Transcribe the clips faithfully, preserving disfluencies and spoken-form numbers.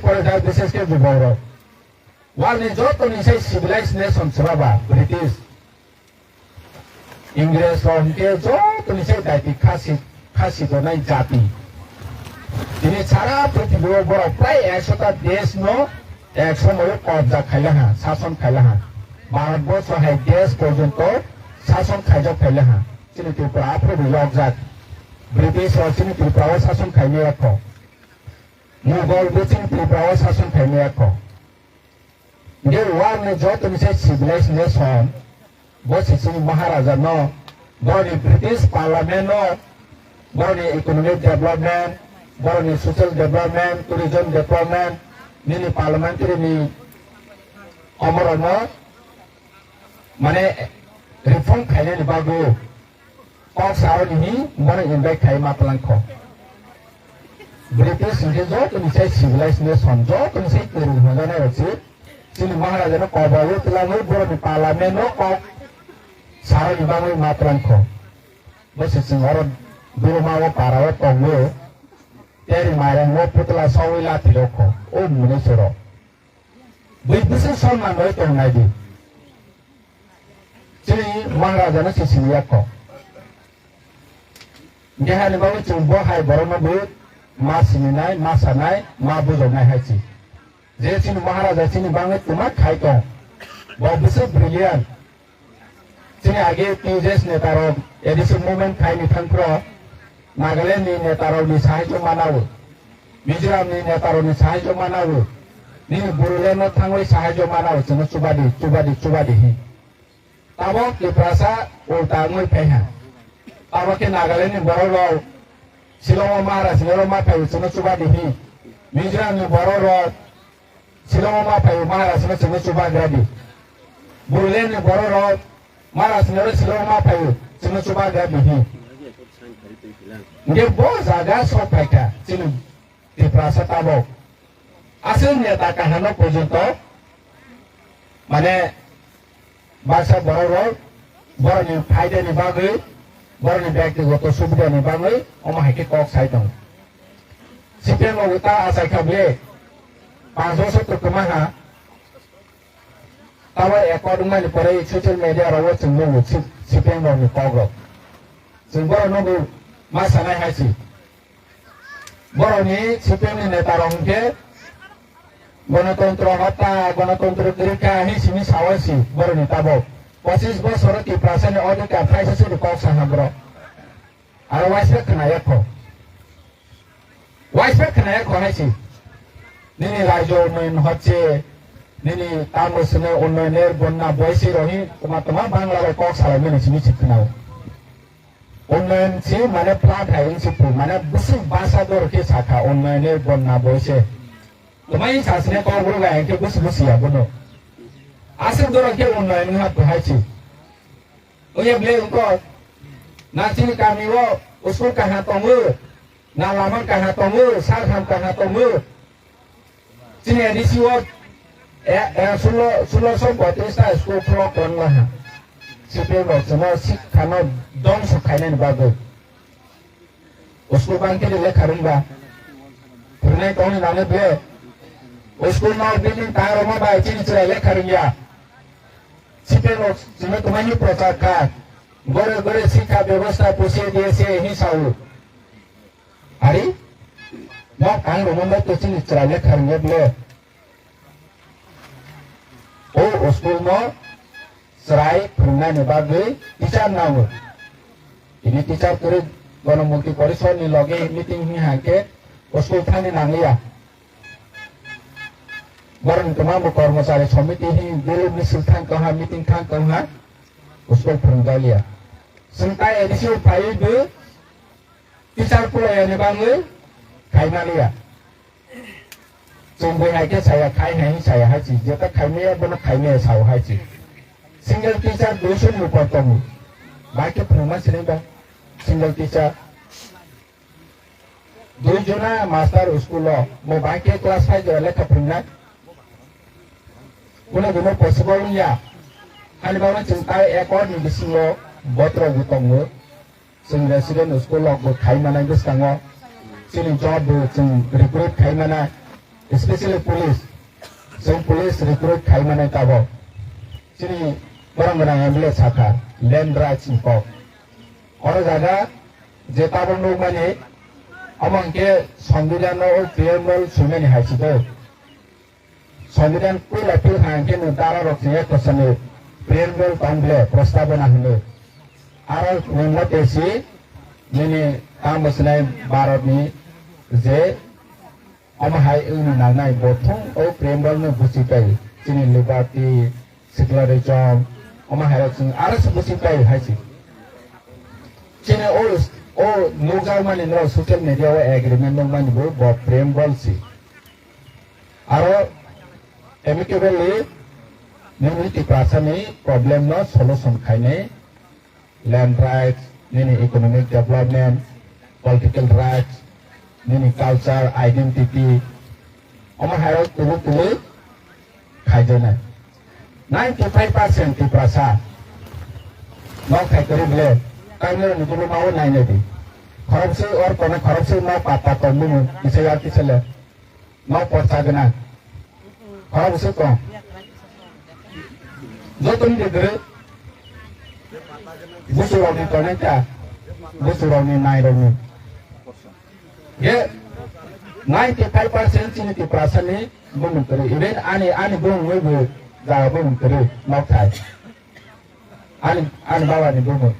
Porajak bises khe jubokrok. World ni joto ni sai civilized nation swraba British. Ingres rok hwnkhe joto ni sai daiti khasi, khasi tonai jati. Tini sara prithibi o borok prai ekshota desh no ek somoyo kobja khailaha, sason khailaha. Bharat borsho hai desh porjonto sason khaijak khailaha. Chini Tripura aphuru yokjak. British rok chini Tripura o sason khaimaya kho. Mughal bo chini Tripura o sason khaimaya kho. Hingke world ni joto ni se civilized nation, bo se chini Maharaja no, boroni British Parliament no, boroni economic development, boroni social development, tourism development, nini parliamentary ni omorok no, mane reform khainani bagwi kok sao ni hi bono invite khai ma tlang kho. British hingke joto ni sai civilized nation, joto ni sai kwrwng hwnjanai rok se chini Maharaja no kobogwi twlangwi borok ni parliament no kok sao ni bagwi ma tlang kho. Bo se chwng oro Duruma o para o tongwi teri mairang o putla sawi lathi rok kho o mwnwi se rok. Bui bwswk sonman bai tong nai di. Chini Maharaja no se sini yak kho. Hingke hani bagwi chwng bo hai borok no bui ma sini nai, ma sa nai, ma bujok nai hai si. Je chini Maharaja chini bagwi twma khai tong. Bo bwswk brilliant. Chini age T J S neta rok A D C movement khai ni thang phro Nagaland ni neta rok ni sahai jok mana o, Mizoram ni neta rok ni sahai jok mana o, nini Bodoland no thangwi sahai jok mana o, chwngno chubadi, chubadi, chubadi hi. Tabok Tiprasa ulta wngwi phai ha. Tabok khe Nagaland ni borok rok Shillong o Maharaj ni oro ma phai o, chwngno chubadi hi. Mizoram ni borok rok Shillong ma phaio Maharaj no chwngno chubagra di. Bodoland ni borok rok Maharaj no Shillong ma phaio chwngno chubagra di hi. Hingke bo jaga sok phaikha chini Tiprasa tabok. Aswk neta kaham no porjonto mane baksa borok rok borokni phaidani bagwi, borokni byaktigoto subidani bagwi omo hai khe kok sai tongo. C P M rok ta achai kha bile, panch bosor to kwma ha. Tamo accord wngmani pore social media rogo chwng nukgo C P M rokni kok rok. Chwng borok nukgo ma sanai hai se. Borokni C P M ni neta rok hwnkhe Ganatantro hota, ganatantro kwrwi kha, hi simi sawa si borokni tabok. Pochis bosoro Tiprasani odhikar phaisa se kok saha borok. Aro waisa khwnaya kho. Waisa khwnaya kho hai si. Nini rajyo unnoyon hocche, nini tamo sene unnoyoner bonna boise rohi, toma toma Bangla bai kok salai mani simi si khwnao. Unnoyon si mane flood hai wng si phu, mane bwswk basa dor khe sakha unnoyoner bonna boise. Toma i sasine kok bro ga hingke bwswk bwswk ya bono. Aswk dor khe unnoyon wng ha phu hai si. Oye ble wngko, na chini kami o school kaha tongo, na lama kaha tongo, sal ham kaha tongo. Chini A D C o, eh, eh, sulo, sulo so botris ta school khulok tong laha. C P M rok chwngno sikha no dongso khainani bagwi. School bangkhe lekha rwngba. Phwrwngnai tongni nangwi ble. School no building ta rwma bai chini chwrai lekha rwngya. C P M rok chwngno twmani prochar kha. Gore gore sikha bebosta pusiye diyese hi sao. Ari, no kang rwma bai to chini chwrai lekha rwngya ble. O school no chwrai phwrwngnani bagwi teacher nango. Tini teacher kwrwi Ganamukti Porishod ni loge meeting hwnwi hangkhe o school thani nangliya. Borokni kwmambo kormochari somiti hwnwi daily misil thang tongha, meeting thang tongha, o school phwrwngjakliya. Chwng tai A D C o phaiwi bo teacher kuloyani bagwi khaimaliya. Chwng bai hai khe saya, khai hai saya hai si, jeta khaimaya bono khaimaya sao hai si. Single teacher duiso ni upor tongo. Bai khe phwrwngma sinai ba single teacher. Dui jona master school o, bo bai khe class five jora lekha phwrwngnai. Kuno kuno possible wngya. Hani bagwi chwng tai accord ni bisingo botrok bo tongo. Chwng resident school rok bo khai manai bwskango. Chini job bo chwng recruit khai manai. Especially police, chwng police recruit khaimani tabok. Chini borok gwnang M L A sakha, land rights ni kok. Oro jaga je tabok nukmani, omo hwnkhe Songbidan no o preamble swimani hai si do. Songbidan puila phil kha hwnkhe nwng dara rok chwng ek bosor ni preamble tong ble, prostabona hwnwi. Aro nwng motesi nini tamo sinai Bharat ni je omo hai wngni nangnai bo thung o preamble no buchi pai. Chini liberty, secularism, omo hai rok chwng aro se buchi pai hai se. Chini o, o nukjak mani no social media o agreement nukmani bo, bo preamble si. Aro amicably nini Tiprasa ni problem no solution khainai, land rights, nini economic development, political rights, nini culture, identity, omo hai rok tulu tulu khaijaknai. Ninety five percent Tiprasa nok thai kwrwi ble, kainwi ni bulu mau nai nai di. Khorokse or kono khorokse nok pata tong bumung, kisa ya kisa le. Nok porsa gwnang. Khorok bwswk tong. Jotoni de kwrwi. Busurokni tongnai ta. Busurokni nairokni. Ye ninety five percent chini Tiprasani bumung kwrwi. Even ani, ani bumung wi bo jaga bumung kwrwi nok thai. Ani, ani babani bumung.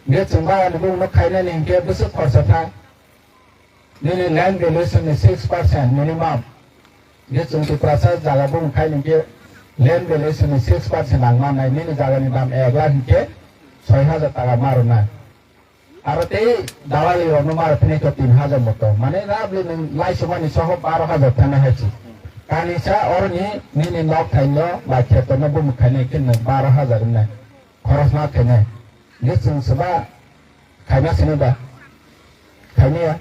Ye chwng babani bumung no khainani hinkhe bwswk khorsa tha. Nini land valuation ni six percent minimum. Je chwng Tiprasa jaga bung khai ningkhe land valuation ni six percent ang manai, nini jaga ni dam ek lakh hinkhe soi hajar taka ma rwnai. Aro tei dalali rok no ma rwphini khe tin hajar moto. Mane roughly nwng laisumani soho baro hajar thangna hai se. Kanisa oroni nini nok thaino ba kheto no bumung khainai khe nwng baro hajar wngnai. Khorosna khainai. Je chwng swba khaima sini ba? Khaimaya.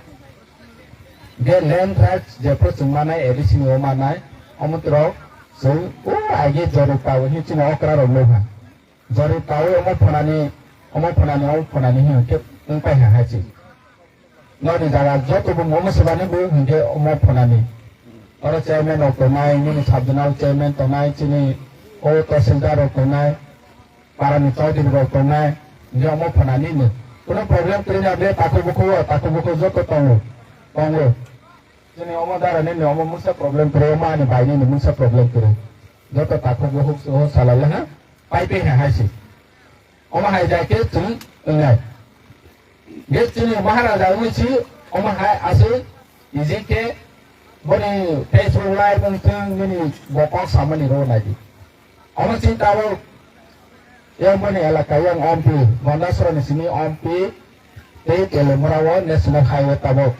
Je land rights jephru chwng manai, A D C ni o manai, omo tro chwng o age jori tawi hin chini okra rok nukha. Jori tawi omo phunani, omo phunani, omo phunani hin khe wng pai ha hai se. Nokni jaga joto bo omo swbani bo hinkhe omo phunani. Oro chairman rok tongnai, nini sub zonal chairman tongnai, chini o tahsildar rok tongnai, para ni chaudhuri rok tongnai, hinkhe omo phunani ni. Kuno problem kwrwi na bele takhuk bukhuk o, takhuk bukhuk joto tongo, tongo. Chini omo dara nini omo mungsa problem kwrwi, omo ani bai nini mungsa problem kwrwi. Joto takhuk bukhuk o salai le ha, pai pe ha hai se. Omo hai jai khe chwng wngnai. Je chini Maharaja wngwi si, omo hai aswk easy khe boni Facebook live wng thung, nini bo kok samani rw nai di. Omo chini tabuk yang boni elaka yang M P, Gondasora ni simi M P tei Telemura o national highway tabuk